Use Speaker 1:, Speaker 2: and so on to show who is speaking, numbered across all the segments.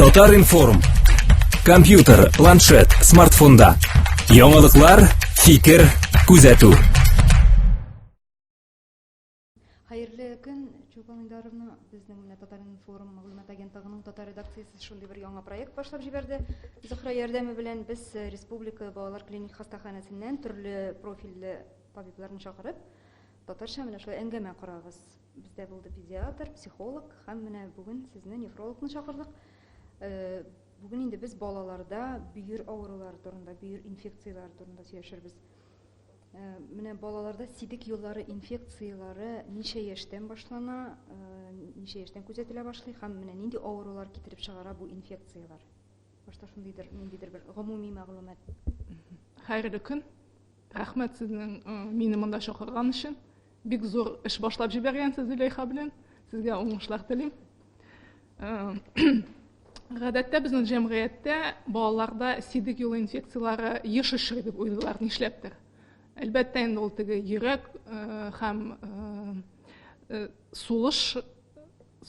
Speaker 1: Татар-информ. Компьютер, планшет, смартфонда. Яңалыклар, фикер, күзәтү.
Speaker 2: Хәерле көн, Чулпан Илдаровна. Безнең менә Татар-информ мәгълүмат агентлыгының татар редакциясе шундый бер яңа проект башлап җибәрде. Зөһрә ярдәме белән без э, Республика балалар клиник хастаханәсеннән төрле профильле табибларны чакырып, татарча менә шулай әңгәмә корабыз. Бездә булды педиатр, психолог һәм менә бүген сезне нефрологны чакырдык. Э, бүген инде без балаларда бөер авырулары турында, бөер инфекцияләре турында сөйләшербез. Э, менә балаларда сидек юллары инфекцияләре ничә яшьтән башлана, э, ничә яшьтән күзәтелә башлый һәм менә нинди авырулар китереп чыгара бу инфекцияләр? Башта шундыйдыр, ниндидер бер гомуми мәгълүмат.
Speaker 3: Хәерле көн. Рәхмәт сезнең мине монда чакырган өчен. Бик зур эш башлап җибәргәнсез Зөләйха белән. Сезгә уңышлар телим. Гадәттә безнең җәмгыятьтә балаларда сидек юлы инфекцияләре еш очрый дип уйлыйлар, нишләптер. Әлбәттә инде ул теге йөрәк һәм сулыш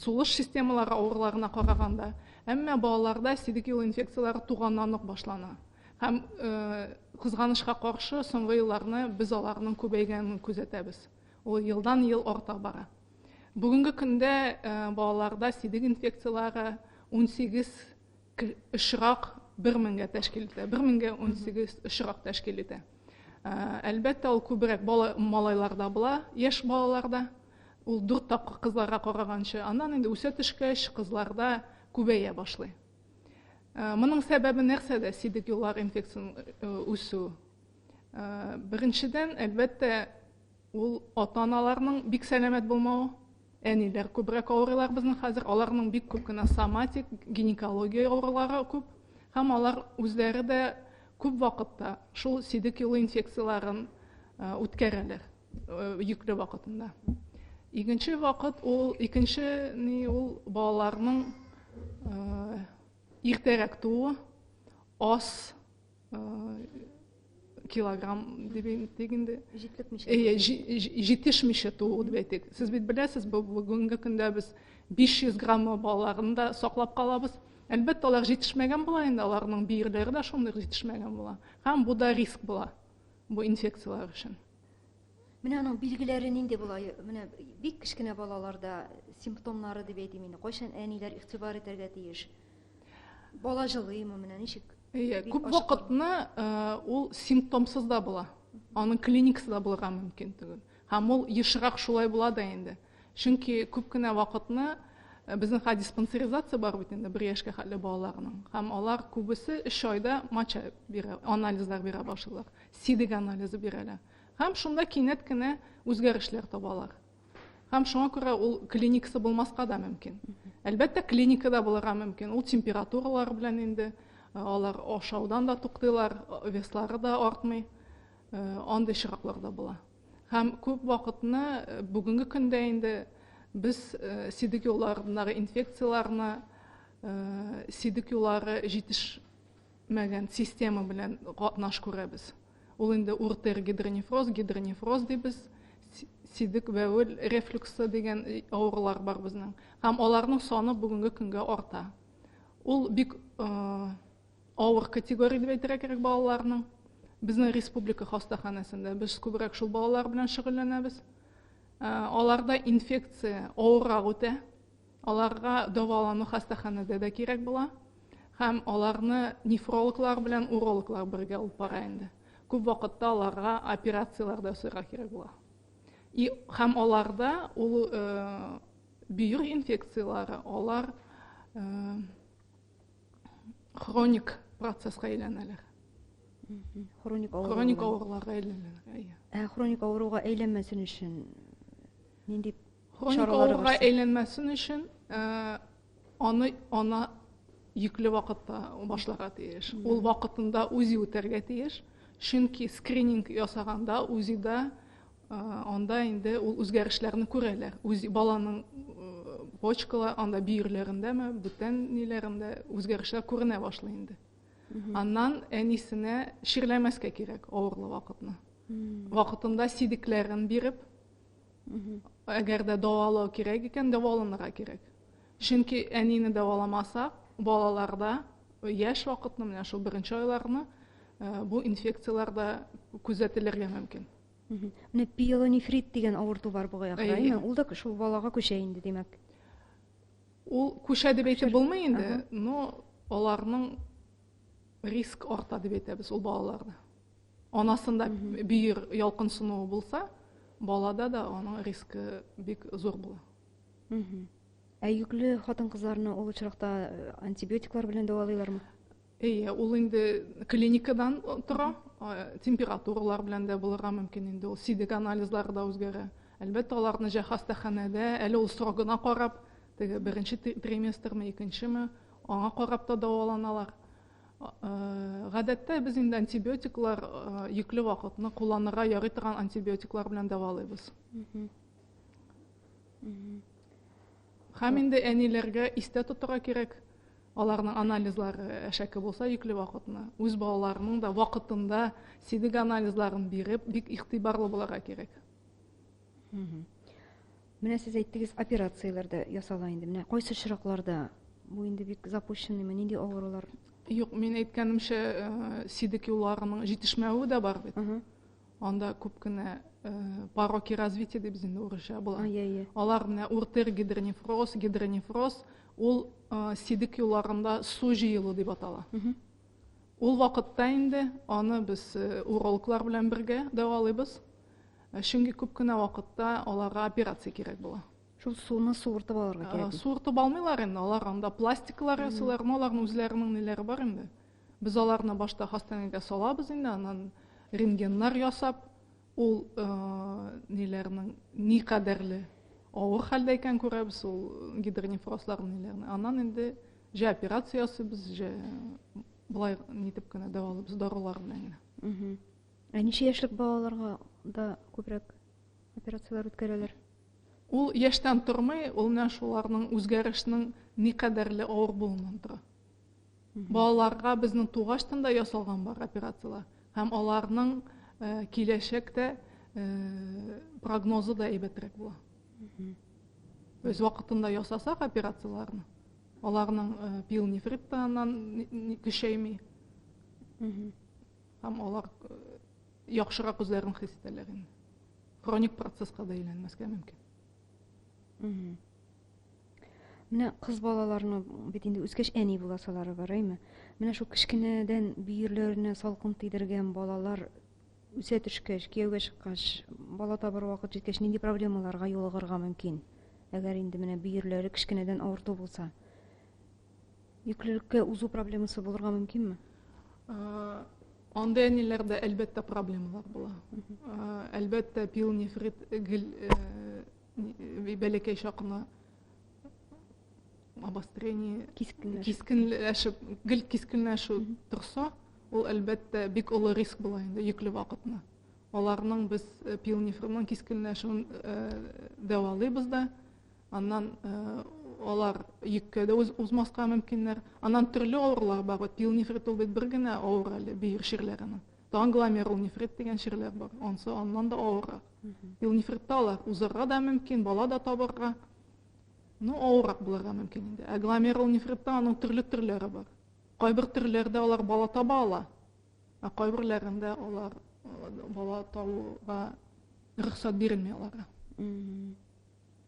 Speaker 3: сулыш системалары авыруларына караганда, әмма балаларда сидек юлы инфекцияләре туганнан ук башлана. Һәм кызганычка каршы, соңгы елларны без аларның күбәйгәнен күзәтәбез. Ул елдан-ел арта бара. Бүгенге көндә балаларда сидек инфекцияләре 18 очрак 1 меңгә тәшкил итә. 1 меңгә 18 очрак тәшкил итә. Әлбәттә, ул күбрәк бала, малайларда була, яшь балаларда. Ул 4 тапкыр кызларга караганчы. Аннан инде үсә төшкәч, кызларда күбәя башлый. Э, моның сәбәбе нәрсәдә сидек юллар инфекциясенең э, үсү? Э, беренчедән, әлбәттә, ул ата-аналарның бик сәламәт булмавы. Әниләр күбрәк авырыйлар безнең хәзер. Аларның бик күп кенә соматик, гинекология авырулары күп. Һәм алар үзләре дә күп вакытта шул сидек юлы инфекцияләрен үткәрәләр йөкле вакытында. Икенче вакыт ул, икенче ни ул балаларның иртәрәк тууы, аз килограмм дип әйтик инде.
Speaker 2: Җитлекмичә.
Speaker 3: Әйе, җитешмичә туу дип әйтик. Сез бит беләсез, бүгенге көндә без 500 грамм балаларны да саклап калабыз. Әлбәттә, алар җитешмәгән була инде, аларның бөерләре дә шундый җитешмәгән була. Һәм бу да риск була бу инфекцияләр өчен.
Speaker 2: Менә аның билгеләре нинди була? Менә бик кечкенә балаларда симптомнары дип әйтим инде. Кайчан әниләр игътибар итәргә тиеш? Бала җылыймы, менә ничек?
Speaker 3: Әйе, күп вакытны э, ул симптомсыз да була. Аның клиникасы да булырга мөмкин түгел. Һәм ул ешрак шулай була да инде. Чөнки күп кенә вакытны э, безнең хәзер диспансеризация бар бит инде бер яшькә хәтле балаларның. Һәм алар күбесе өч айда моча бирә, анализлар бирә башлыйлар. Сидек анализы бирәләр. Һәм шунда кинәт кенә үзгәрешләр табалар. Һәм шуңа күрә ул клиникасы булмаска да мөмкин. Әлбәттә, клиникада булырга мөмкин. Ул температуралар белән инде э, алар ашаудан да туктыйлар, э, веслары да артмый. Э, андый очраклар да була. Һәм күп вакытны бүгенге көндә инде без сидек юлларындагы инфекцияләрне сидек юллары җитешмәгән система белән катнаш күрәбез. Ул инде уртер гидронефроз, гидронефроз дибез, сидек бәвел рефлюксы дигән э, авырулар бар безнең. Һәм аларның саны бүгенге көнгә арта. Ул бик э, авыр категория дип әйтергә кирәк балаларның. Безнең республика хастаханәсендә без күбрәк шул балалар белән шөгыльләнәбез. Э, аларда инфекция авыррак үтә. Аларга дәвалану хастаханәдә дә кирәк була. Һәм аларны нефрологлар белән урологлар бергә алып бара инде. Күп вакытта аларга операцияләр дә ясарга кирәк була. И, һәм аларда ул э, бөер инфекцияләре, алар э, хроник процесска әйләнәләр.
Speaker 2: Хроник авыру.
Speaker 3: Хроник авыруларга әйләнәләр. Әйе.
Speaker 2: Ә хроник авыруга әйләнмәсен өчен нинди
Speaker 3: Хроник авыруга әйләнмәсен өчен э, аны ана йөкле вакытта башларга тиеш. Ул вакытында УЗИ үтәргә тиеш. Чөнки скрининг ясаганда УЗИда э, анда инде ул үзгәрешләрне күрәләр. УЗИ баланың э, почкалар, анда бөерләрендәме, бүтән ниләрендә үзгәрешләр күренә башлый инде. Аннан әнисенә чирләмәскә кирәк авырлы вакытны. Вакытында сидекләрен биреп, Әгәр дә дәвалау кирәк икән, дәваланырга кирәк. Чөнки әнине дәваламасак, балаларда яшь вакытны, менә шул беренче айларны бу инфекцияләр дә күзәтелергә мөмкин.
Speaker 2: Менә пиелонефрит дигән авырту бар бугай ахры, әйеме? Ул да шул балага күчә инде, димәк.
Speaker 3: Ул күчә дип әйтеп булмый инде, но аларның риск арта дип әйтәбез ул балаларда. Анасында бөер ялкынсынуы булса, балада да аның рискы бик зур була.
Speaker 2: Ә йөкле хатын-кызларны ул очракта антибиотиклар белән дәвалыйлармы?
Speaker 3: Әйе, ул инде клиникадан тора, температуралар белән дә булырга мөмкин инде ул, сидек анализлары да үзгәрә. Әлбәттә, аларны җә хастаханәдә, әле ул срогына карап, теге беренче триместрмы, икенчеме, аңа карап та дәваланалар. Гадәттә без инде антибиотиклар йөкле вакытны кулланырга ярый торган антибиотиклар белән дәвалыйбыз. Һәм инде әниләргә истә тотарга кирәк, аларның анализлары әшәке булса йөкле вакытны, үз балаларының да вакытында сидек анализларын биреп, бик игътибарлы булырга кирәк.
Speaker 2: Менә сез әйттегез, операцияләр дә ясала инде. Менә кайсы очракларда бу инде бик запущенныймы, нинди авырулар?
Speaker 3: Юк, мин әйткәнемчә, сидек юлларының җитешмәве дә бар бит. Анда күп кенә пороки развития дип инде урысча була. Алар менә уртер гидронефроз, гидронефроз, ул сидек юлларында су җыелу дип атала. Ул вакытта инде аны без урологлар белән бергә дәвалыйбыз. Чөнки күп кенә вакытта аларга операция кирәк була.
Speaker 2: Шул суны суыртып алырга кирәк.
Speaker 3: Суыртып алмыйлар инде, алар анда пластикалар ясыйлар, но аларның үзләренең ниләре бар инде. Без аларны башта хастаханәгә салабыз инде, аннан рентгеннар ясап, ул ниләрнең ни кадәрле авыр хәлдә икән күрәбез, ул гидронефрозларның ниләрне. Аннан инде җә операция ясыйбыз, җә былай нитеп кенә дәвалыйбыз, дарулар белән генә.
Speaker 2: Ә ничә яшьлек балаларга да күбрәк операцияләр үткәрәләр?
Speaker 3: Ул яшьтән тормый, ул менә шуларның үзгәрешнең никадәрле авыр булуыннан тора. Балаларга безнең тугачтан да ясалган бар операцияләр. Һәм аларның киләчәктә прогнозы да әйбәтрәк була. Үз вакытында ясасак операцияләрне, аларның пиелонефрит та аннан көчәйми. Һәм алар яхшырак үзләрен хис итәләр инде. Хроник процесска да әйләнмәскә мөмкин.
Speaker 2: Менә кыз балаларны бит инде үскәч әни буласылары бар, әйме? Менә шул кечкенәдән бөерләренә салкын тидергән балалар үсә төшкәч, кияүгә чыккач, бала табыр вакыт җиткәч, нинди проблемаларга юлыгырга мөмкин? Әгәр инде менә бөерләре кечкенәдән авырту булса. Йөклелеккә узу проблемасы булырга мөмкинме?
Speaker 3: Андый әниләрдә әлбәттә проблемалар була. Әлбәттә, пиелонефрит гел бәләкәй чакына обострение кискенләшеп, гел кискенләшү торса, ул әлбәттә бик олы риск була инде йөкле вакытны. Аларның без пиелонефритның кискенләшүен дәвалыйбыз да, аннан алар йөккә дә узмаска мөмкиннәр. Аннан төрле авырулар бар бит. Пиелонефрит ул бит бер генә авыр әле бөер чирләренең. Тагын гломерулонефрит дигән чирләр бар. Ансы аннан да авыррак. Пиелонефритта алар узарга да мөмкин, бала да табырга. Ну, авыррак булырга мөмкин инде. Ә гломерулонефритта аның төрле төрләре бар. Кайбер төрләрдә алар бала таба ала, ә кайберләрендә алар бала табуга рөхсәт бирелми аларга.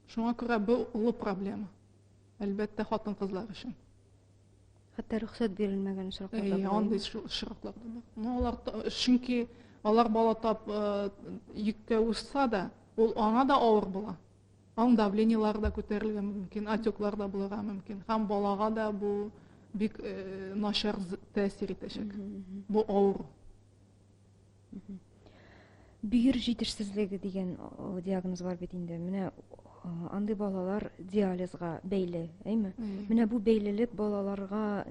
Speaker 3: Шуңа күрә бу олы проблема. Әлбәттә, хатын-кызлар өчен.
Speaker 2: Хәтта рөхсәт бирелмәгән очраклар да
Speaker 3: бар. Андый очраклар да бар. Ну, алар чөнки алар бала тап йөккә узса да, ул аңа да авыр була. Аның давлениелары да күтәрелергә мөмкин, отеклар да булырга мөмкин. Һәм балага да бу бик начар тәэсир итәчәк. Бу авыру.
Speaker 2: Бөер җитешсезлеге дигән диагноз бар бит инде. Менә андый балалар диализга бәйле, әйме? Менә бу бәйлелек балаларга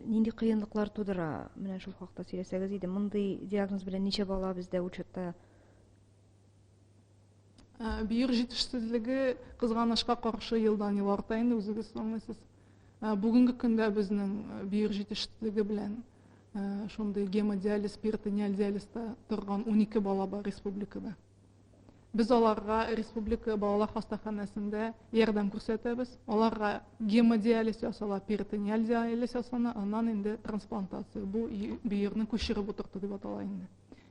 Speaker 2: нинди кыенлыклар тудыра? Менә шул хакта сөйләсәгез иде. Мондый диагноз белән ничә бала бездә учетта?
Speaker 3: Бөер җитешсезлеге кызганычка каршы елдан ел арта инде, үзегез аңлыйсыз. Бүгенге көндә безнең бөер җитешсезлеге белән шундый гемодиализ, перитониаль диализда торган 12 бала бар республикада. Без аларга республика балалар хастаханәсендә ярдәм күрсәтәбез. Аларга гемодиализ ясала, перитониаль диализ ясала, аннан инде трансплантация. Бу бөерне күчереп утырту дип атала инде.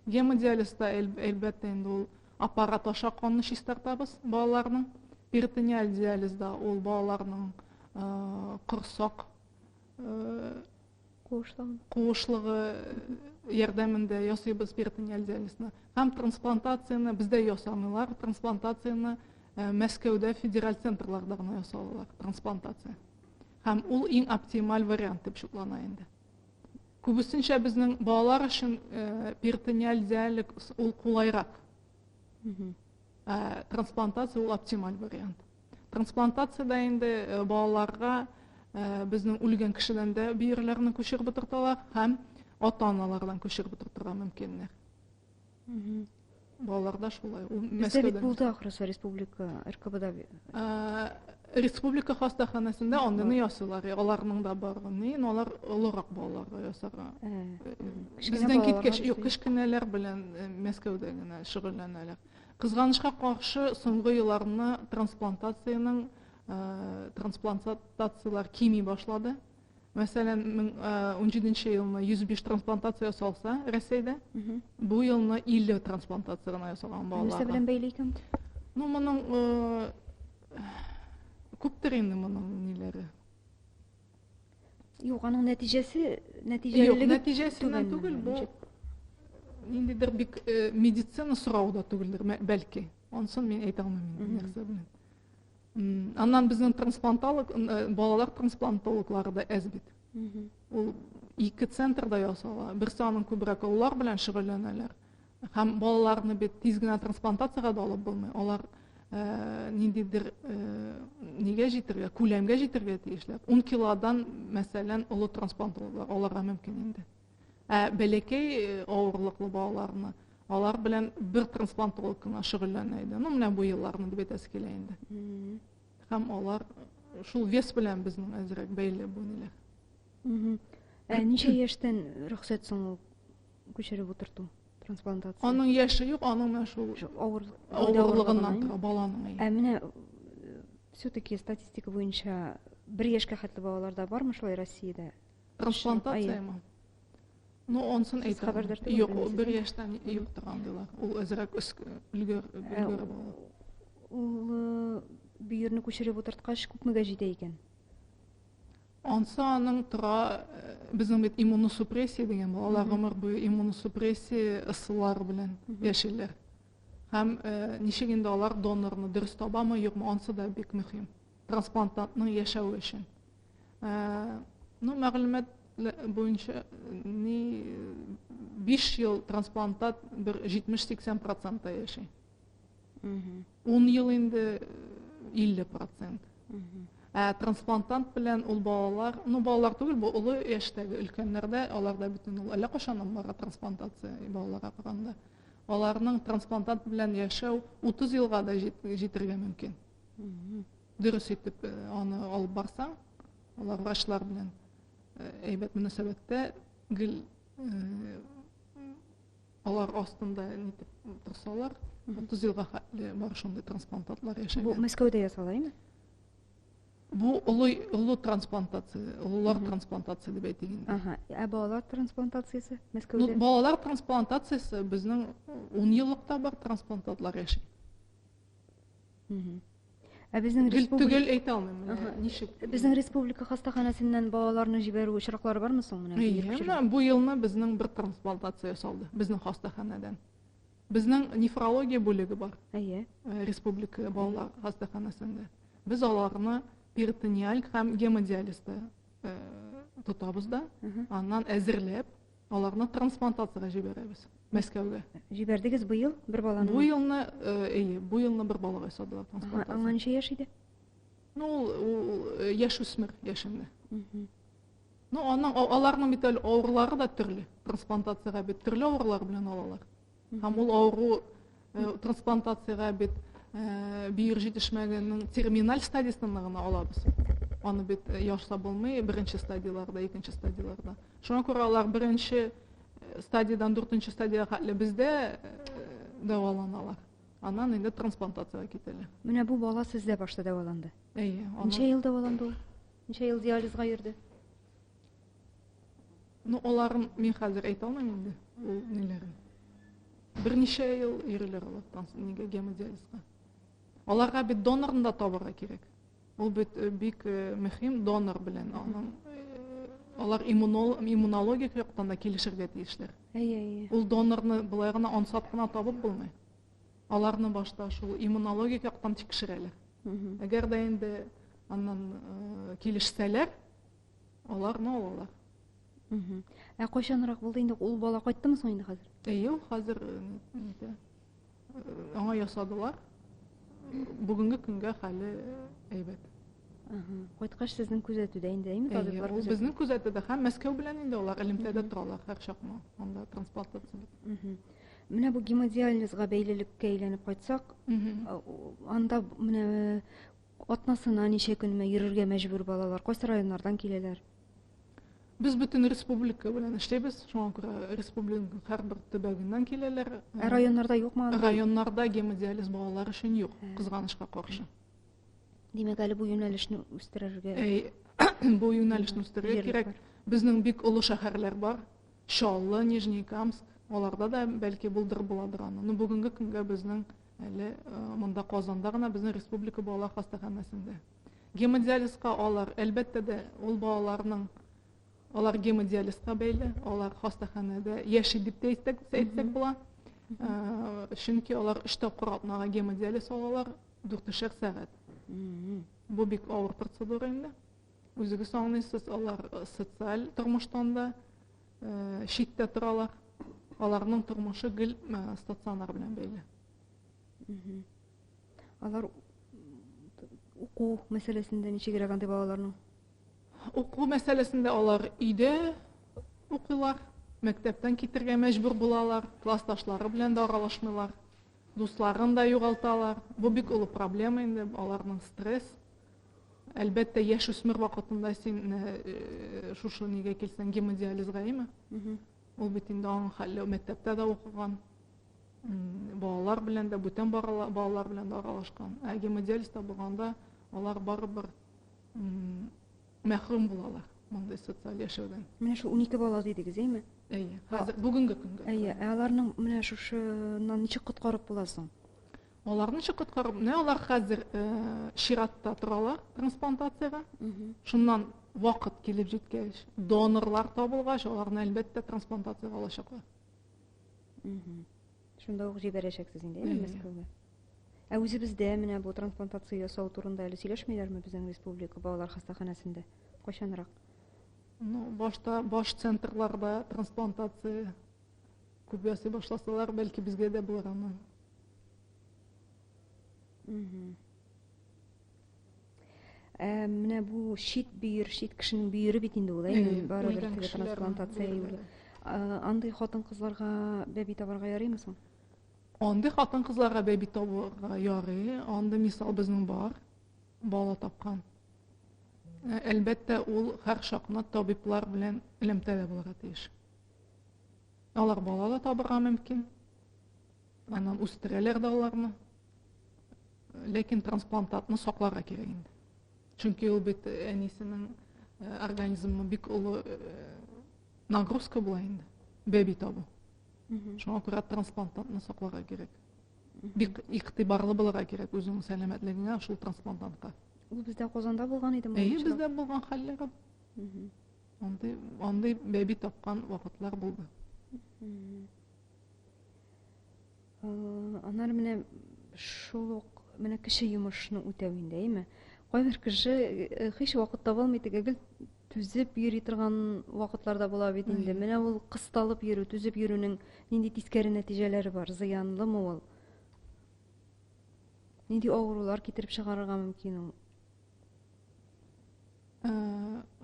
Speaker 3: Гемодиализда әлбәттә инде ул аппарат аша канны чистартабыз балаларның. Перитониаль диализда ул балаларның корсак куышлыгы ярдәмендә ясыйбыз перитониаль диализны. Һәм трансплантацияне бездә ясамыйлар. Трансплантацияне Мәскәүдә федераль центрларда гына ясалалар трансплантация. Һәм ул иң оптималь вариант дип шутлана инде. Күбесенчә безнең балалар өчен перитониаль диализ ул кулайрак. Ә трансплантация ул оптималь вариант. Трансплантациядә инде балаларга безнең үлгән кешедән дә бөерләрне күчереп утырталар һәм ата-аналардан күчереп утыртырга мөмкиннәр. Балаларда шулай. Ул
Speaker 2: Бездә бит булды ахрысы республика РКБда.
Speaker 3: Республика хастаханәсендә андыйны ясыйлар. Аларның да бар. Ни, но алар олырак балаларга ясарга. Бездән киткәч, юк, кечкенәләр белән Мәскәүдә генә шөгыльләнәләр. Кызганычка каршы, соңгы елларны трансплантациянең трансплантацияләр кими башлады. Мәсәлән, 17 елны 105 трансплантация ясалса Рәсәйдә, бу елны 50 трансплантация гына ясалган балаларга.
Speaker 2: Нәрсә белән бәйле икән?
Speaker 3: Ну, моның күптер инде моның ниләре.
Speaker 2: Юк, аның нәтиҗәсе, нәтиҗәлелеге
Speaker 3: Юк, нәтиҗәсеннән түгел, бу ниндидер бик медицина сорауы да түгелдер, бәлки. Ансын мин әйтә алмыйм инде нәрсә белән. Аннан безнең трансплантолог, балалар трансплантологлары да әз бит. Ул ике центрда ясала. Берсе аның күбрәк олылар белән шөгыльләнәләр. Һәм балаларны бит тиз генә трансплантациягә дә алып булмый. Алар ниндидер нигә җитергә, күләмгә җитергә тиешләр. 10 килодан, мәсәлән, олы трансплантологлар аларга мөмкин инде. Ә бәләкәй авырлыклы балаларны алар белән бер трансплантолог кына шөгыльләнә иде. Ну, менә бу елларны дип әйтәсе килә инде. Һәм алар шул вес белән безнең әзрәк бәйле бу ниләр.
Speaker 2: Ә ничә яшьтән рөхсәт соң ул күчереп утырту, трансплантация?
Speaker 3: Аның яше юк, аның менә шул авырлыгыннан тора баланың.
Speaker 2: Ә менә все-таки статистика буенча бер яшькә хәтле балаларда бармы шулай Россиядә?
Speaker 3: Трансплантациямы? Ну, онсын
Speaker 2: Сез
Speaker 3: әйтә
Speaker 2: хәбәрдар
Speaker 3: алмыйм.
Speaker 2: түгел
Speaker 3: Юк,
Speaker 2: белмисез,
Speaker 3: бер
Speaker 2: әйе?
Speaker 3: яшьтән юктыр андыйлар. Ул әзрәк өлгер бала.
Speaker 2: Ул бөерне күчереп утырткач күпмегә җитә икән?
Speaker 3: Ансы аның тора, безнең бит иммуносупрессия дигән бар. Алар гомер буе иммуносупрессия ысуллары белән яшиләр. Һәм ничек инде алар донорны дөрес табамы, юкмы, ансы да бик мөһим. Трансплантантның яшәве өчен. Ну, мәгълүмат буенча ни 5 ел трансплантат бер 70-80 процентта яши. 10 ел инде 50 процент. Ә трансплантант белән ул балалар, ну балалар түгел, бу олы яшьтәге өлкәннәрдә, аларда бөтен ул әллә кайчаннан бара трансплантация балаларга караганда. Аларның трансплантант белән яшәү 30 елга да җитергә мөмкин. Дөрес итеп аны алып барсаң, алар врачлар белән әйбәт мөнәсәбәттә гел алар астында нитеп торсалар, 30 елга хәтле бар шундый трансплантатлар яшәгән.
Speaker 2: Бу Мәскәүдә ясала, әйме?
Speaker 3: Бу олы, олы трансплантация, олылар трансплантация дип әйтик инде.
Speaker 2: Ага. Ә балалар трансплантациясе Мәскәүдә?
Speaker 3: Ну, балалар трансплантациясе безнең 10 еллыкта бар трансплантатлар яши.
Speaker 2: Ә безнең
Speaker 3: Гел
Speaker 2: республика
Speaker 3: төгәл әйтә алмыйм, менә ничек.
Speaker 2: Безнең республика хастаханәсеннән балаларны җибәрү очраклары бармы соң менә?
Speaker 3: Әйе, менә бу елны безнең бер трансплантация ясалды безнең хастаханәдән. Безнең нефрология бүлеге бар.
Speaker 2: Әйе.
Speaker 3: Республика балалар хастаханәсендә. Без аларны перитониаль һәм гемодиализда тотабыз да, аннан әзерләп, аларны трансплантациягә җибәрәбез Мәскәүгә.
Speaker 2: Җибәрдегез быел бер баланы?
Speaker 3: Бу елны, әйе, бу елны бер балага ясадылар трансплантация.
Speaker 2: Аңа ничә яшь иде?
Speaker 3: Ну, ул яшүсмер яшендә. Ну, аның, аларның бит әле авырулары да төрле. Трансплантациягә бит төрле авырулар белән алалар. Һәм ул авыру трансплантациягә бит бөер җитешмәгенең терминаль стадиясеннән генә алабыз. Аны бит ясап булмый беренче стадияләрдә, икенче стадияләрдә. Шуңа күрә алар беренче стадиядан дүртенче стадиягә хәтле бездә дәваланалар. Аннан инде трансплантациягә китәләр.
Speaker 2: Менә бу бала сездә башта дәваланды.
Speaker 3: Әйе.
Speaker 2: Ничә ел дәваланды ул? Ничә ел диализга йөрде?
Speaker 3: Ну, аларын мин хәзер әйтә алмыйм инде, ул ниләрен. Берничә ел йөриләр алар нигә гемодиализга. Аларга бит донорны да табарга кирәк. Ул бит э, бик э, мөһим донор белән аның э, алар иммунологик яктан да килешергә тиешләр.
Speaker 2: Әйе, әйе.
Speaker 3: Ул донорны болай гына ансат кына табып булмый. Аларны башта шул иммунологик яктан тикшерәләр. Әгәр дә инде аннан килешсәләр, аларны алалар.
Speaker 2: Ә кайчанрак булды инде ул бала кайттымы соң инде хәзер?
Speaker 3: Әйе, ул хәзер нидә аңа ясадылар. Бүгенге көнгә хәле әйбәт.
Speaker 2: Кайткач сезнең күзәтүдә инде, әйме, табиблар?
Speaker 3: Ул безнең күзәтүдә һәм Мәскәү белән инде алар элемтәдә торалар һәрчакны. Анда трансплантация.
Speaker 2: Менә бу гемодиализга бәйлелеккә әйләнеп кайтсак, анда менә атнасына ничә көнме йөрергә мәҗбүр балалар, кайсы районнардан киләләр?
Speaker 3: Без бөтен республика белән эшлибез, шуңа күрә республиканың һәрбер төбәгеннән киләләр.
Speaker 2: Ә районнарда юкмы?
Speaker 3: Районнарда гемодиализ балалар өчен юк, кызганычка каршы.
Speaker 2: Димәк, әле бу юнәлешне үстерергә.
Speaker 3: Әй, бу юнәлешне үстерергә кирәк. Безнең бик олы шәһәрләр бар. Чаллы, Нижнекамск, аларда да бәлки булдырып буладыр аны. Но бүгенге көнгә безнең әле монда Казанда гына безнең республика балалар хастаханәсендә. Гемодиализга алар, әлбәттә дә, ул балаларның алар гемодиализга бәйле, алар хастаханәдә яши дип тә әйтсәк, әйтсәк була. Чөнки алар 3 тапкыр атнага гемодиализ алалар, 4 сәгать. Бу бик авыр процедура инде. Үзегез аңлыйсыз, алар социаль тормыштан да читтә торалар. Аларның тормышы гел стационар белән бәйле.
Speaker 2: Алар уку мәсьәләсендә ничегрәк андый балаларның?
Speaker 3: Уку мәсьәләсендә алар өйдә укыйлар, мәктәптән китергә мәҗбүр булалар, классташлары белән дә аралашмыйлар, дусларын да югалталар. Бу бик олы проблема инде, аларның стресс. Әлбәттә, яшүсмер вакытында син шушы нигә килсәң, гемодиализга име? Ул бит инде аның хәле мәктәптә дә укыган, балалар белән дә, бүтән балалар белән дә аралашкан. Ә гемодиализда булганда алар барыбер мәхрүм булалар мондый социаль яшәүдән.
Speaker 2: Менә шул 12 бала дидегез, әйме?
Speaker 3: Әйе, хәзер бүгенге көнгә.
Speaker 2: Әйе, ә аларның менә шушыннан ничек коткарып була соң?
Speaker 3: Аларны ничек коткарып? Менә алар хәзер чиратта торалар трансплантациягә. Шуннан вакыт килеп җиткәч, донорлар табылгач, аларны әлбәттә трансплантациягә алачаклар.
Speaker 2: Шунда ук җибәрәчәксез инде, әйе, Мәскәүгә. Ә үзебездә менә бу трансплантация ясау турында әле сөйләшмиләрме безнең республика балалар хастаханәсендә? Кайчанрак?
Speaker 3: Ну, башта баш центрларда трансплантация күп ясый башласалар, бәлки безгә дә булыр аны.
Speaker 2: Ә менә бу чит бөер, чит кешенең бөере бит инде ул, әйе, барыбер теге трансплантация юлы. Андый хатын-кызларга бәби табарга ярыймы соң?
Speaker 3: Андый хатын-кызларга бәби табарга ярый. Андый мисал безнең бар. Бала тапкан. Әлбәттә, ул һәр чакны табиблар белән элемтәдә булырга тиеш. Алар бала да табырга мөмкин. Аннан үстерәләр дә аларны. Ләкин трансплантатны сакларга кирәк инде. Чөнки ул бит әнисенең организмы бик олы нагрузка була инде. Бәби табу. Шуңа күрә трансплантантны сакларга кирәк. Бик игътибарлы булырга кирәк үзеңнең сәламәтлегеңә шул трансплантантка.
Speaker 2: Ул бездә Казанда булган идеме?
Speaker 3: Әйе, бездә булган хәлләр. Андый, андый бәби тапкан вакытлар булды.
Speaker 2: Аннары менә шул ук менә кеше йомышны үтәү инде, әйме? Кайбер кеше һич вакыт таба алмый, теге гел түзеп йөри торган вакытлар да була бит инде. Менә ул кысталып йөрү, түзеп йөрүнең нинди тискәре нәтиҗәләре бар? Зыянлымы ул? Нинди авырулар китереп чыгарырга мөмкин ул?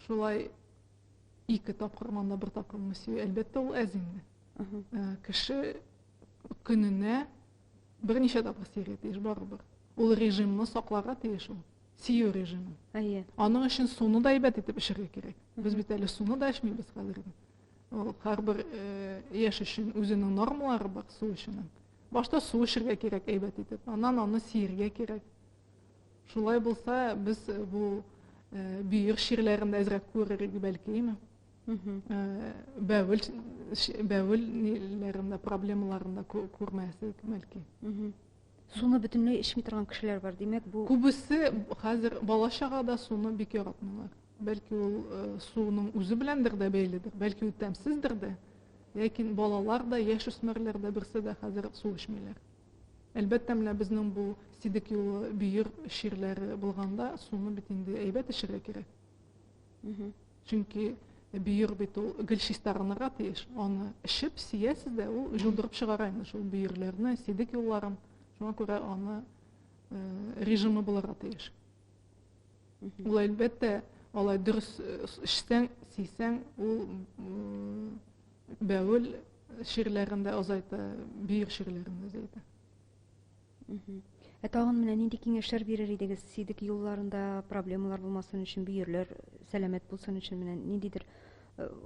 Speaker 3: Шулай ике тапкыр монда бер тапкыр сөю, әлбәттә, ул әз инде. Кеше көненә берничә тапкыр сөяргә тиеш барыбер. Ул режимны сакларга тиеш ул. Сөю режимын.
Speaker 2: Әйе.
Speaker 3: Аның өчен суны да әйбәт итеп эчәргә кирәк. Без бит әле суны да эчмибез хәзер. Ул һәрбер яшь өчен үзенең нормалары бар су эчүнең. Башта су эчәргә кирәк әйбәт итеп, аннан аны сиергә кирәк. Шулай булса, без бу бөер чирләрен дә әзрәк күрер идек бәлки, әйме? Бәвел бәвел ниләрен дә, проблемаларын да күрмәс идек бәлки.
Speaker 2: Суны бөтенләй эчми торган кешеләр бар. Димәк, бу
Speaker 3: Күбесе хәзер бала-чага да суны бик яратмыйлар. Бәлки ул суның үзе беләндер дә бәйледер, бәлки ул тәмсездер дә. Ләкин балалар да, яшүсмерләр дә берсе дә хәзер су эчмиләр. Әлбәттә, менә безнең бу сидек юлы, бөер чирләре булганда суны бит инде әйбәт эчәргә кирәк. Чөнки бөер бит ул гел чистарынырга тиеш. Аны эчеп, сиясез дә, ул җудырып чыгара инде шул бөерләрне, сидек юлларын. Шуңа күрә аны режимы булырга тиеш. Ул әлбәттә, алай дөрес эчсәң, сисәң, ул бәвел чирләрен дә азайта, бөер чирләрен дә азайта.
Speaker 2: Ә тагын менә нинди киңәшләр бирер идегез сидек юлларында проблемалар булмасын өчен, бөерләр сәламәт булсын өчен менә ниндидер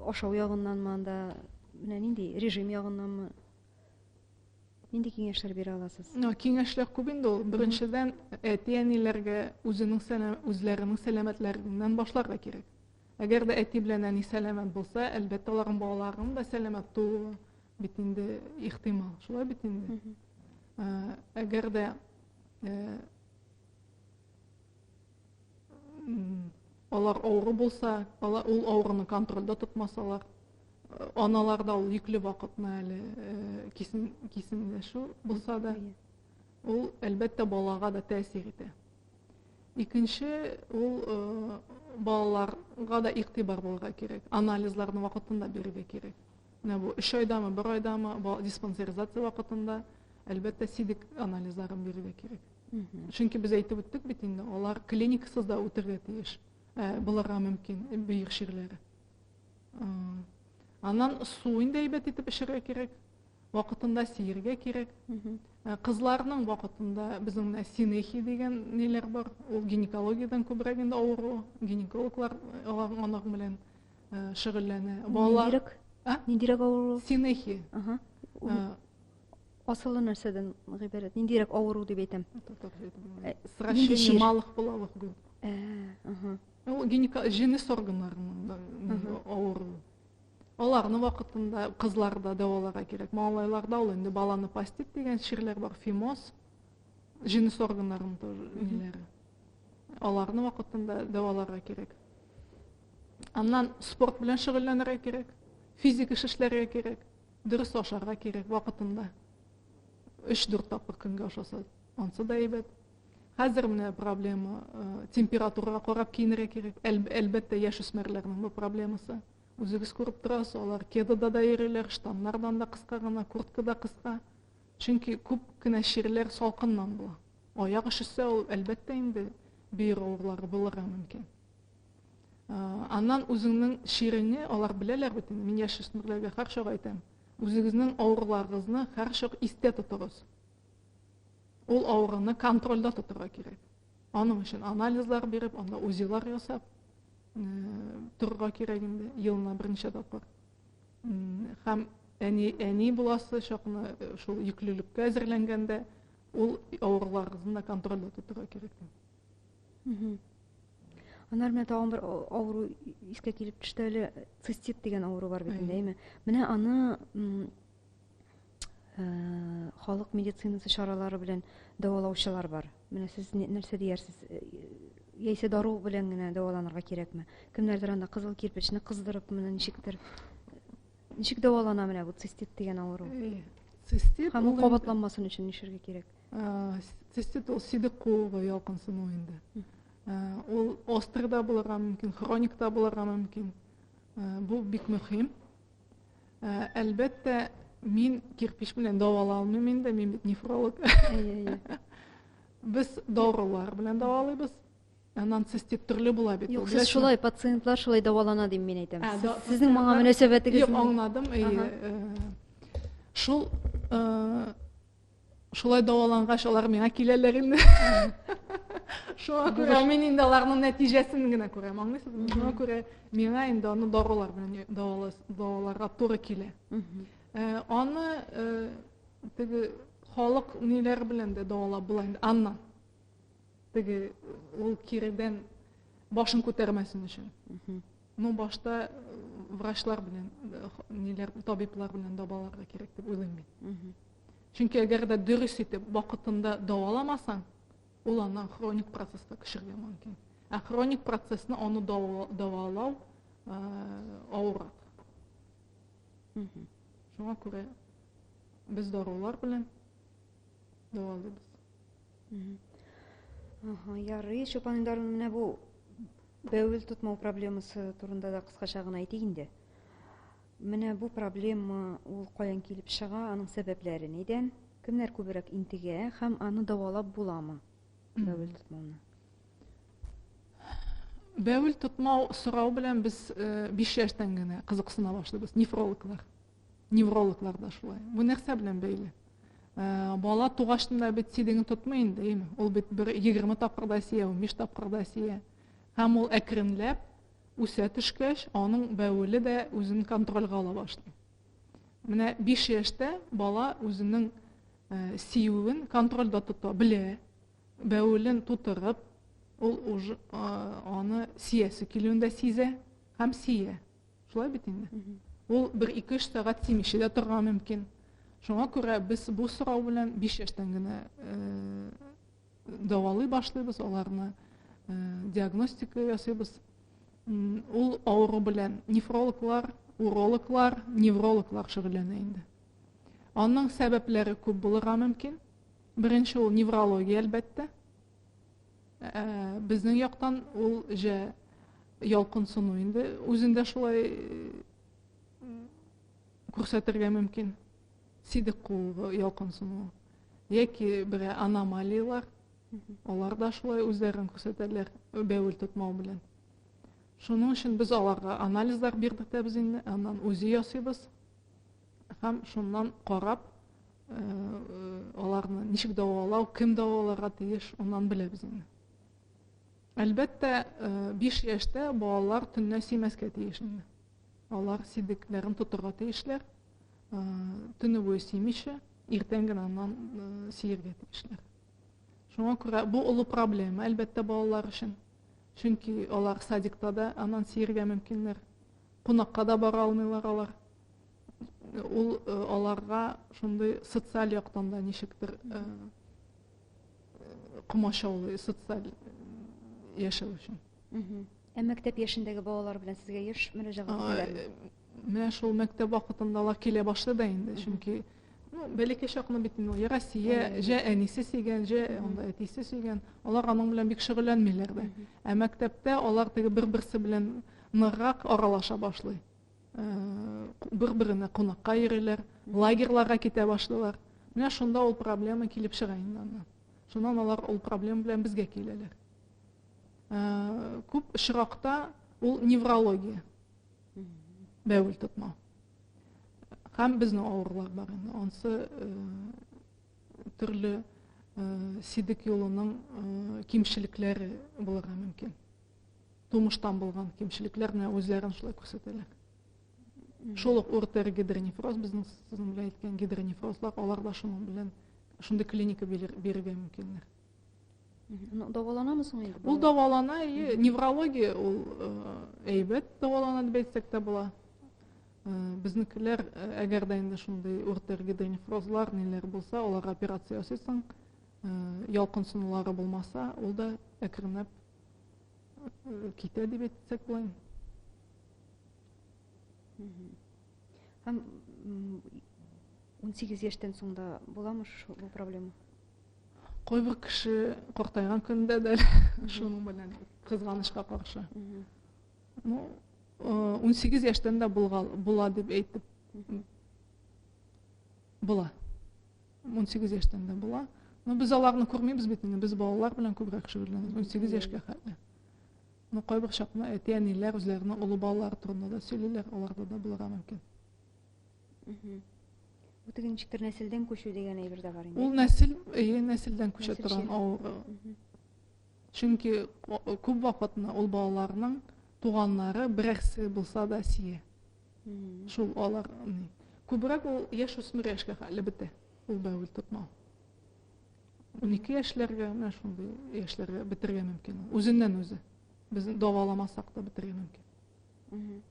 Speaker 2: ашау ягыннанмы анда, менә нинди режим ягыннанмы? Нинди киңәшләр бирә аласыз?
Speaker 3: Ну, киңәшләр күп инде ул. Беренчедән, әти-әниләргә үзенең үзләренең сәламәтләреннән башларга кирәк. Әгәр дә әти белән әни сәламәт булса, әлбәттә, аларның балаларының да сәламәт тууы бит инде ихтимал. Шулай бит инде. Әгәр дә алар авыру булса, алар ул авыруны контрольдә тотмасалар, аналарда ул йөкле вакытны әле кисен кисенләшү булса да, ул әлбәттә балага да тәэсир итә. Икенче, ул балаларга да игътибар булырга кирәк. Анализларны вакытында бирергә кирәк. Менә бу 3 айдамы, 1 айдамы, диспансеризация вакытында әлбәттә сидек анализларын бирергә кирәк. Чөнки без әйтеп үттек бит инде, алар клиникасыз да үтергә тиеш, булырга мөмкин бөер чирләре. Аннан су инде әйбәт итеп эчәргә кирәк, вакытында сиергә кирәк. Кызларның вакытында безнең менә синехи дигән ниләр бар, ул гинекологиядән күбрәк инде авыру, гинекологлар алар аның белән шөгыльләнә.
Speaker 2: Балалар Ниндирәк? Ниндирәк авыру?
Speaker 3: Синехи.
Speaker 2: Асылы нәрсәдән гыйбарәт? Ниндирәк авыру дип әйтәм?
Speaker 3: Сращение малых половых губ. Ул җенес органнарының авыруы. Аларны вакытында кызларда дәваларга кирәк. Малайларда ул инде баланопостит дигән чирләр бар, фимоз, җенес органнарының тоже ниләре. Аларны вакытында дәваларга кирәк. Аннан спорт белән шөгыльләнергә кирәк, физик эш эшләргә кирәк, дөрес ашарга кирәк вакытында. 3-4 тапкыр көнгә ашаса, ансы да әйбәт. Хәзер менә проблема температурага карап киенергә кирәк. Әлбәттә, яшүсмерләрнең бу проблемасы. Үзегез күреп торасыз, алар кедада да йөриләр, штаннардан да кыска гына, куртка да кыска. Чөнки күп кенә чирләр салкыннан була. Аяк өшесә, ул әлбәттә инде бөер авырулары булырга мөмкин. Аннан үзеңнең чиреңне алар беләләр бит инде. Мин яшүсмерләргә һәрчак әйтәм. Үзегезнең авыруларыгызны һәрчак истә тотыгыз. Ул авыруны контрольдә тотырга кирәк. Аның өчен анализлар биреп, анда УЗИлар ясап торырга кирәк инде елына берничә тапкыр. Һәм әни әни буласы чакны шул йөклелеккә әзерләнгәндә ул авыруларыгызны да контрольдә тотырга кирәк.
Speaker 2: Аннары менә тагын бер авыру искә килеп төште әле, цистит дигән авыру бар бит инде, әйме? Менә аны халык медицинасы чаралары белән дәвалаучылар бар. Менә сез нәрсә диярсез? Яисә дару белән генә дәваланырга кирәкме? Кемнәрдер анда кызыл кирпечне кыздырып, менә ничектер ничек дәвалана менә бу цистит дигән авыру?
Speaker 3: Цистит
Speaker 2: һәм ул кабатланмасын өчен нишләргә кирәк?
Speaker 3: Цистит ул сидек куыгы ялкынсыну инде. Ул острый да булырга мөмкин, хроник та булырга мөмкин. Бу бик мөһим. Әлбәттә, мин кирпич белән дәвала алмыйм инде, мин бит нефролог. Без дарулар белән дәвалыйбыз. Аннан цистит төрле була бит.
Speaker 2: Юк, сез шулай, пациентлар шулай дәвалана дим мин әйтәм. Сезнең моңа мөнәсәбәтегез?
Speaker 3: Юк, аңладым. Шул шулай дәвалангач, алар миңа киләләр инде. Шуңа күрә мин инде аларның нәтиҗәсен генә күрәм, аңлыйсызмы? Шуңа күрә миңа инде аны дарулар белән дәваларга туры килә. Аны теге Халык ниләр белән дә дәвалап була инде аннан. Теге ул киредән башын күтәрмәсен өчен. Ну, башта врачлар белән, ниләр, табиблар белән дәваларга кирәк дип уйлыйм мин. Чөнки әгәр дә дөрес итеп вакытында дәваламасаң, ул аннан хроник процесска күчәргә мөмкин. Ә хроник процессны аны дәвалау авыррак. Шуңа күрә без дарулар белән дәвалыйбыз.
Speaker 2: Ага, ярый, Чулпан Илдаровна, менә бу бәвел тотмау проблемасы турында да кыскача гына әйтик инде. Менә бу проблема ул каян килеп чыга, аның сәбәпләре нидән? Кемнәр күбрәк интегә һәм аны дәвалап буламы? Бәвел тотмауны.
Speaker 3: Бәвел тотмау сорау белән без 5 яшьтән генә кызыксына башлыйбыз, нефрологлар. Неврологлар да шулай. Бу нәрсә белән бәйле? Бала тугачтан да бит сидеген тотмый инде, әйеме? Ул бит бер 20 тапкыр да сия, 15 тапкыр да сия. Һәм ул әкренләп үсә төшкәч, аның бәвеле дә үзен контрольгә ала башлый. Менә 5 яшьтә бала үзенең сиюен контрольдә тота, белә. Бәвелен тутырып, ул уже аны сиясе килүен дә сизә һәм сия. Шулай бит инде. Ул бер 2-3 сәгать симичә дә торырга мөмкин. Шуңа күрә без бу сорау белән 5 яшьтән генә дәвалый башлыйбыз, аларны диагностика ясыйбыз. Ул авыру белән нефрологлар, урологлар, неврологлар шөгыльләнә инде. Аның сәбәпләре күп булырга мөмкин. Беренче ул неврология, әлбәттә. Безнең яктан ул җә ялкынсыну инде үзендә шулай күрсәтергә мөмкин. Сидек куыгы ялкынсыну яки берәр аномалияләр, алар да шулай үзләрен күрсәтәләр бәвел тотмау белән. Шуның өчен без аларга анализлар бирдертәбез инде, аннан УЗИ ясыйбыз һәм шуннан карап аларны ничек дәвалау, кем дәваларга тиеш, аннан беләбез инде. Әлбәттә, 5 яшьтә балалар төнлә симәскә тиеш инде. Алар сидекләрен тотырга тиешләр. Төне буе симичә, иртән генә аннан сиергә тиешләр. Шуңа күрә бу олы проблема, әлбәттә, балалар өчен. Чөнки алар садикта да аннан сиергә мөмкиннәр. Кунакка да бара алмыйлар алар. Ул аларга шундый социаль яктан да ничектер комачаулый социаль яшәү өчен.
Speaker 2: Ә мәктәп яшендәге балалар белән сезгә еш мөрәҗәгать итәләрме?
Speaker 3: Менә шул мәктәп вакытында алар килә башлый да инде, чөнки ну, бәләкәй чакны бит инде ул Россия, җә әнисе сөйгән, җә анда әтисе сөйгән, алар аның белән бик шөгыльләнмиләр дә. Ә мәктәптә алар теге бер-берсе белән ныграк аралаша башлый. Бер-беренә кунакка йөриләр, лагерьларга китә башлыйлар. Менә шунда ул проблема килеп чыга инде аннан. Шуннан алар ул проблема белән безгә киләләр. Күп очракта ул неврология. Бәвел тотмау. Һәм безнең авырулар бар инде. Ансы төрле сидек юлының кимчелекләре булырга мөмкин. Тумыштан булган кимчелекләр менә үзләрен шулай күрсәтәләр. Шул ук уртер гидронефроз, безнең сезнең белән әйткән гидронефрозлар, алар да шуның белән шундый клиника бирергә мөмкиннәр.
Speaker 2: Ну, дәваланамы соң инде?
Speaker 3: Ул дәвалана, неврология ул әйбәт дәвалана дип әйтсәк тә була. Безнекеләр, әгәр дә инде шундый уртер гидронефрозлар, ниләр булса, аларга операция ясыйсың, ялкынсынулары булмаса, ул да әкренләп китә дип әйтсәк була инде.
Speaker 2: Һәм 18 яшьтән соң да буламы шул бу проблема?
Speaker 3: Кайбер кеше картайган көндә дә шуның белән кызганычка каршы. Ну, 18 яшьтән дә була дип әйтеп була. 18 яшьтән дә була. Но без аларны күрмибез бит инде, без балалар белән күбрәк шөгыльләнәбез, 18 яшькә хәтле. Но кайбер чакны әти-әниләр үзләренең олы балалары турында да сөйлиләр, аларда да булырга мөмкин.
Speaker 2: Бу теге ничектер нәселдән күчү дигән әйбер дә бар инде.
Speaker 3: Ул нәсел, әйе, нәселдән күчә торган авыру. Чөнки күп вакытны ул балаларның туганнары берәрсе булса да сия. Шул алар күбрәк ул яшүсмер яшькә хәтле бетә. Ул бәвел тотмау. 12 яшьләргә, менә шундый яшьләргә бетергә мөмкин. Үзеннән үзе. Без дәваламасак та бетергә мөмкин.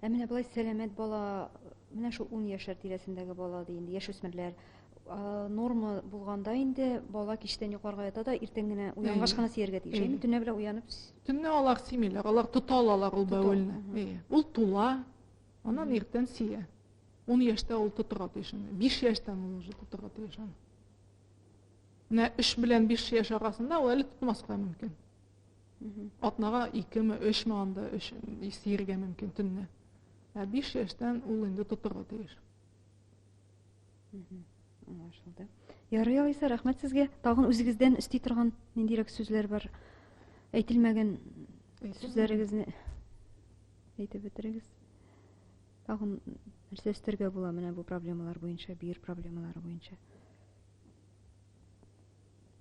Speaker 2: Ә менә болай сәламәт бала, менә шул 10 яшьләр тирәсендәге бала ди инде, яшүсмерләр, норма булганда инде бала кичтән йокларга ята да иртән генә уянгач кына сияргә тиеш. Әйе, төнлә белән уянып.
Speaker 3: Төнлә алар симиләр, алар тота алалар ул бәвелне. Әйе. Ул тула, аннан иртән сия. 10 яшьтә ул тотырга тиеш инде. 5 яшьтән ул уже тотырга тиеш аны. Менә 3 белән 5 яшь арасында ул әле тотмаска мөмкин. Атнага 2-ме, 3-ме анда 3 сиергә мөмкин төнлә. Ә 5 яшьтән ул инде тотырга тиеш.
Speaker 2: Аңлашылды. Ярый алайса, рәхмәт сезгә. Тагын үзегездән өсти торган ниндирәк сүзләр бар? Әйтелмәгән сүзләрегезне әйтеп бетерегез. Тагын нәрсә өстәргә була менә бу проблемалар буенча, бөер проблемалары буенча?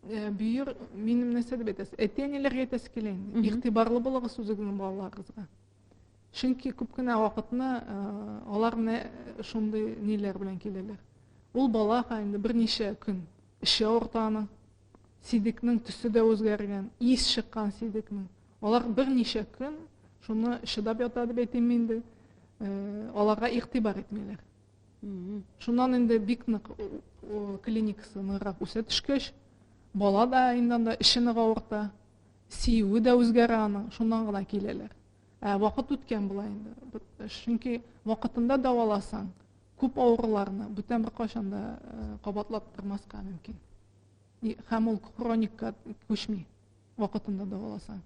Speaker 3: Э, бөер, минем нәрсә дип әйтәсе? Әти-әниләргә әйтәсе килә инде. Игътибарлы булыгыз үзегезнең балаларыгызга. Чөнки күп кенә вакытны э, алар менә шундый ниләр белән киләләр. Ул бала инде берничә көн эче авырта аның. Сидекнең төсе дә үзгәргән, ис чыккан сидекнең. Алар берничә көн шуны чыдап ята дип әйтим инде. Э, аларга игътибар итмиләр. Шуннан инде бик нык клиникасы ныграк үсә төшкәч, бала да инде анда эче нык авырта, сөюе дә үзгәрә аның, шуннан гына киләләр. Ә вакыт үткән була инде. Чөнки вакытында дәваласаң, күп авыруларны бүтән беркайчан да э, кабатлап тормаска мөмкин. Һәм ул хроникка күчми вакытында дәваласаң.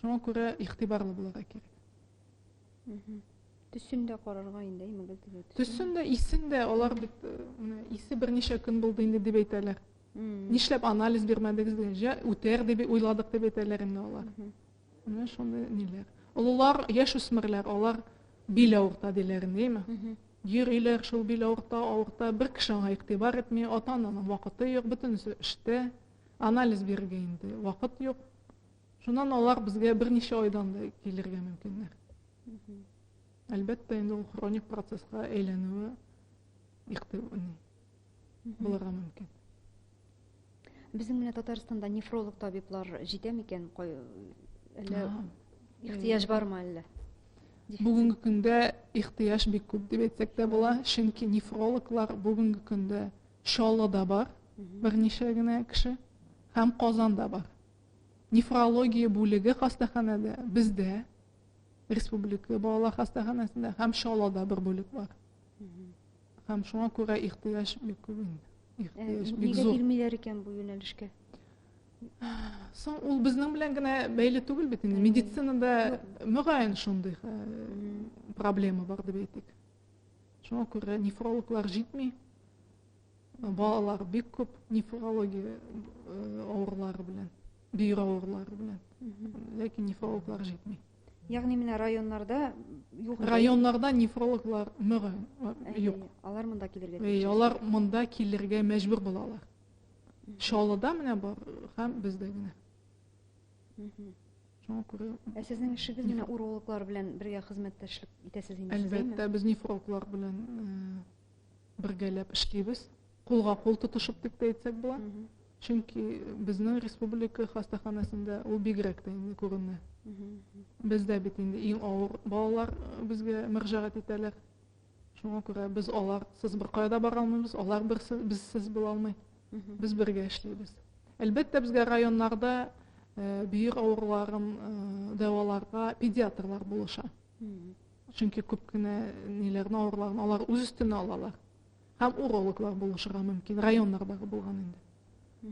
Speaker 3: Шуңа күрә игътибарлы булырга кирәк.
Speaker 2: Төсен дә карарга инде, әйме гел
Speaker 3: теге. Төсен дә, исен дә, алар бит э, менә исе берничә көн булды инде дип әйтәләр. Нишләп анализ бирмәдегез дигән, җә үтәр дип уйладык дип әйтәләр инде алар. Менә шундый ниләр. Олылар, яшүсмерләр, алар бил авырта диләр инде, әйме? Йөриләр шул бил авырта, авырта, бер кеше аңа игътибар итми, ата-ананың вакыты юк, бөтенесе эштә, анализ бирергә инде вакыт юк. Шуннан алар безгә берничә айдан да килергә мөмкиннәр. Әлбәттә, инде ул хроник процесска әйләнүе булырга мөмкин.
Speaker 2: Безнең менә Татарстанда нефролог табиблар җитә микән? Әллә ихтыяҗ бармы әллә?
Speaker 3: Бүгенге көндә ихтыяҗ бик күп дип әйтсәк тә була, чөнки нефрологлар бүгенге көндә Чаллыда бар, берничә генә кеше, һәм Казанда бар. Нефрология бүлеге хастаханәдә, бездә, республика балалар хастаханәсендә һәм Чаллыда бер бүлек бар. Һәм шуңа күрә ихтыяҗ бик күп инде.
Speaker 2: Ихтыяҗ бик зур. Нигә килмиләр икән бу юнәлешкә?
Speaker 3: Соң ул безнең белән генә бәйле түгел бит инде. Медицинада мөгаен шундый проблема бар дип әйтик. Шуңа күрә нефрологлар җитми. Балалар бик күп нефрология авырулары белән, бөер авырулары белән. Ләкин нефрологлар җитми.
Speaker 2: Ягъни менә районнарда
Speaker 3: юк. Районнарда нефрологлар мөгаен юк.
Speaker 2: Алар монда килергә тиеш.
Speaker 3: Алар монда килергә мәҗбүр булалар. Чаллыда менә бар һәм бездә генә.
Speaker 2: Шуңа күрә Ә сезнең эшегез менә урологлар белән бергә хезмәттәшлек итәсез инде.
Speaker 3: Әлбәттә, без нефрологлар белән бергәләп эшлибез. Кулга кул тотышып дип тә әйтсәк була. Чөнки безнең республика хастаханәсендә ул бигрәк тә инде күренә. Бездә бит инде иң авыр балалар безгә мөрәҗәгать итәләр. Шуңа күрә без аларсыз беркая да бара алмыйбыз, алар безсез була алмый. Без бергә эшлибез. Әлбәттә, безгә районнарда бөер авыруларын дәваларга педиатрлар булыша. Чөнки күп кенә ниләрне авыруларын алар үз өстенә алалар. Һәм урологлар булышырга мөмкин, районнардагы булган инде.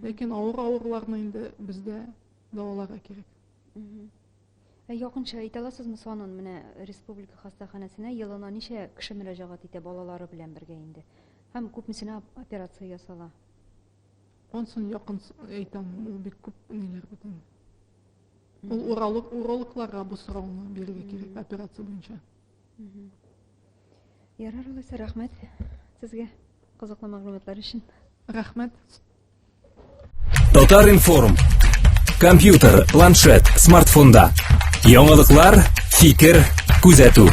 Speaker 3: Ләкин авыр авыруларны инде бездә дәваларга кирәк.
Speaker 2: Ә якынча әйтә аласызмы санын менә республика хастаханәсенә елына ничә кеше мөрәҗәгать итә балалары белән бергә инде? Һәм күпмесенә операция ясала?
Speaker 3: Онсын якын әйтәм, ул бик күп ниләр бит инде. Ул уролог, урологларга бу сорауны бирергә кирәк операция буенча.
Speaker 2: Ярар, алайса, рәхмәт сезгә кызыклы мәгълүматлар өчен.
Speaker 3: Рәхмәт.
Speaker 1: Татар-информ. Компьютер, планшет, смартфонда. Яңалыклар, фикер, күзәтү.